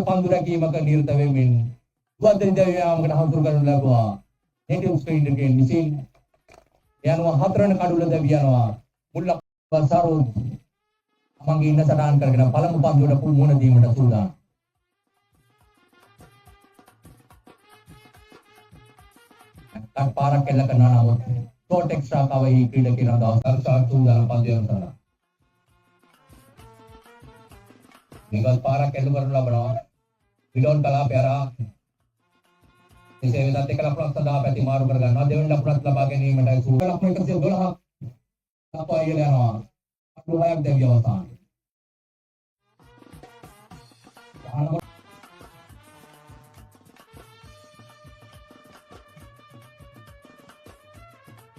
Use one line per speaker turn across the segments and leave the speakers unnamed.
පන්දු රැකීමක නිරත වෙමින් වදනි දැවීමකට හසුරු කරනු ලැබුවා. නේටිව් ස්ක්‍රීන් එකෙන් විසින් ඒ අනුව හතරවන කඩුල දැවි යනවා. මුල් සරෝජ් තමන්ගේ ඉන්න සටහන් කරගෙන පළමු පන්දුවට මුහුණ දීමට සූදානම්. නැත්නම් පාරක් එල්ල කරනවා, නමුත් ෂෝට් එක්ස්ට්‍රා කවර් ක්‍රීඩකයන් දවස් සූදානම් පන්දු යවන සඳහා. මේකත් පාරක් එල්ල කරනු ලබනවා. විලෝන් කලාපය හරහා එසේ වෙතත් එක ලකුණක් සඳහා පැති මාරු කර ගන්නවා. දෙවෙනි ලකුණත් ලබා ගැනීමටයි සූදානම්. ලකුණු 112ක් දක්වා ඉහළ යනවා. කඩුලු හයක් දැවි අවසානයේ.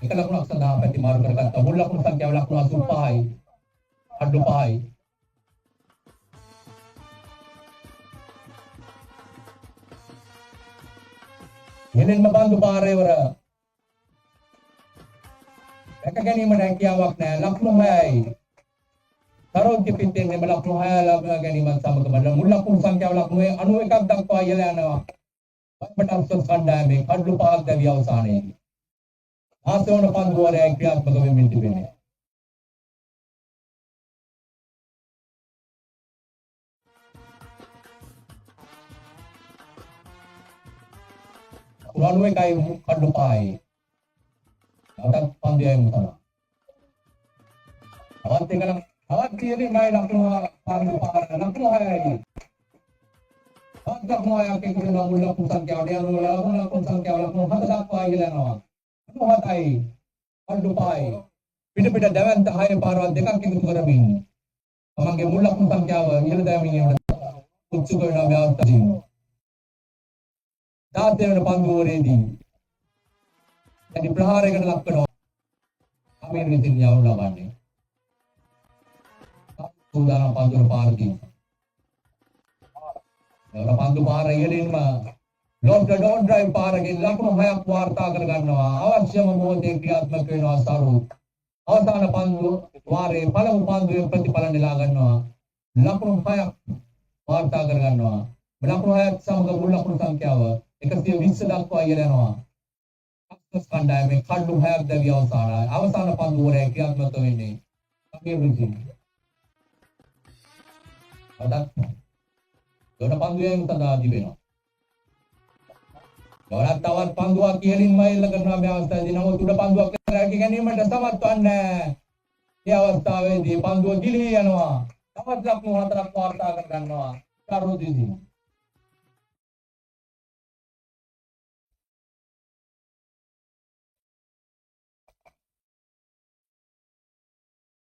එක ලකුණක් සඳහා පැති මාරු කරගත්තා. මුල් ලකුණු සංඛ්‍යාව ලකුණු 85යි. කඩුලු 5යි. ඉහළින්ම පන්දු පාරේවර රැක ගැනීමට හැකියාවක් නැහැ. ලකුණු 6යි. සරෝජ්‍ය පිටෙන් එම ලකුණු 6 ලබා ගැනීමත් සමග මුල් ලකුණු සංඛ්‍යාව ලකුණු 91ක් දක්වා ඉහළ යනවා. වයිබට අස්වස් කණ්ඩායමේ කඩලු 5ක් දැවි අවසානයේදී. 16 වන පන්දු වරයයි ක්‍රියාත්මක වෙමින් තිබෙන්නේ. ලකුණු 91යි කඩලු 5යි. නැවතත් පන්දු යැවීම සඳහා. තවත් එක නම් තවත් තියෙන්නේ ලකුණු පන්දු පාර ලකුණු 6යි. තවත් ලකුණු 6ක් එකතු වෙනවා මුල් ලකුණු සංඛ්‍යාවට යනවා. ලකුණු ලකුණු සංඛ්‍යාව ලකුණු 7 දක්වා ඉහළ යනවා. 97යි කඩලු 5යි. පිට පිට දැවැන්ත 6 පාරවල් දෙකක් එකතු කරමින් තමන්ගේ මුල් ලකුණු සංඛ්‍යාව ඉහළ දමමින් යනට උත්සුක වෙනවා මේ අවස්ථාවේදී. 16 වන පන්දු ඕවරේදී දැඩි ප්‍රහාරයකට ලක් වෙනවා. අමීර් විසින් යවනු ලබන්නේ. සූදානම් පන්දුවල පාර දීම. එවර පන්දු පාර ඉහළින්ම ලොෆ්ට් ඩවුන් ඩ්‍රයිව් පාරකින් ලකුණු 6ක් වාර්තා කර ගන්නවා. අවශ්‍යම මොහොතේ ක්‍රියාත්මක වෙනවා සරු. අවසාන පන්දු වාරයේ පළමු පන්දුවේ ප්‍රතිඵල නෙලා ගන්නවා. ලකුණු 6ක් වාර්තා කර ගන්නවා. ලකුණු 6ක් සමග මුල් ලකුණු සංඛ්‍යාව 120 දක්වා ඉහළ යනවා. අස්වස් කණ්ඩායමේ කඩලු 6ක් දැවි අවසානයි. අවසාන පන්දු වරය ක්‍රියාත්මක වෙන්නේ සමීර් විසින්. අදත් දෙවන පන්දු යෑම සඳහා තිබෙනවා. දෙවනත් තවත් පන්දුවක් ඉහළින්ම එල්ල කරනවා මේ අවස්ථාවේදී. නමුත් උඩ පන්දුවක් රැක ගැනීමට සමත් වන්නේ නැහැ. මේ අවස්ථාවේදී පන්දුව ගිලී යනවා. තවත් ලකුණු 4ක් වාර්තා කර ගන්නවා. කරුදිසි.